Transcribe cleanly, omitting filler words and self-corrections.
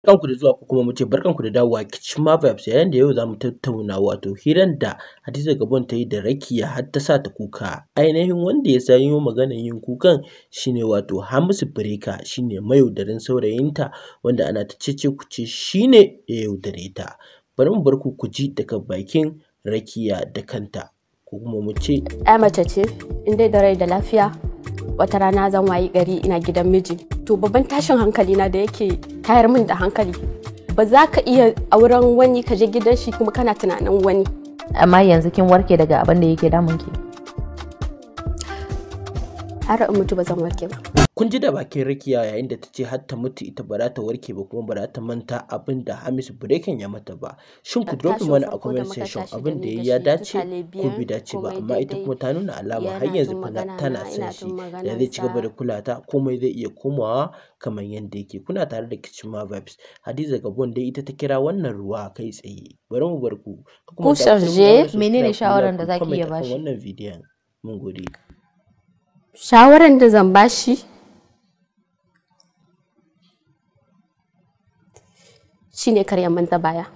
Barkanku da zuwa ko kuma mu ce barkanku da dawowa Kicima Vibes, yayin da yau za mu tattauna wato hiran da Hadiza Gabon ta yi da Rakiya har ta sa ta kuka. Ainihin wanda ya sanyo maganar yin kukan shine wato Hamisu Breaker, shine mayaudarin saurayinta wanda ana ta cece-kuce shine ya yaudare ta. Bari mu bar ku ku ji daga bakin Rakiya da kanta, ko kuma mu ce Ya mace ce, in dai da rai da lafiya, wata rana zan wayi gari ina gidan miji. To, babban tashin hankali na da yake tayar min da hankali, ba za ka iya auren wani ka je gidan shi kuma kana tunanin wani. Amma yanzu kin warke daga abin da yake damun ki? Har in mutu ba zan warke ba. Kun ji da bakin Rakiya yayin da ta ce har ta mutu ita ba za ta warke ba, kuma ba za ta manta abin da Hamisu Breaker ya mata ba. Shin ku drop Tashin mana a farko da comment muka section tashi da abin da ni da ya shi dace duka ko lesbian, bai dace ba, komai amma ita daidai. kuma ta nuna alama har Yana yanzu jin fa magana tana na, son ina shi, jin da zai ci gaba da maganarsa. kula ta, komai zai iya komawa kamar yadda yake. Kuna tare da Kicima Vibes. Hadiza Gabon dai ita ta kira wannan ruwa kai tsaye. Bari mu bar ku. Kar ku Ku manta ku danna charge. mana subscribe, Menene ku like, shawaran da ku zaki comment iya akan bashi? wannan bidiyon. Mun gode. Shawaran da zan bashi shine kar ya manta baya.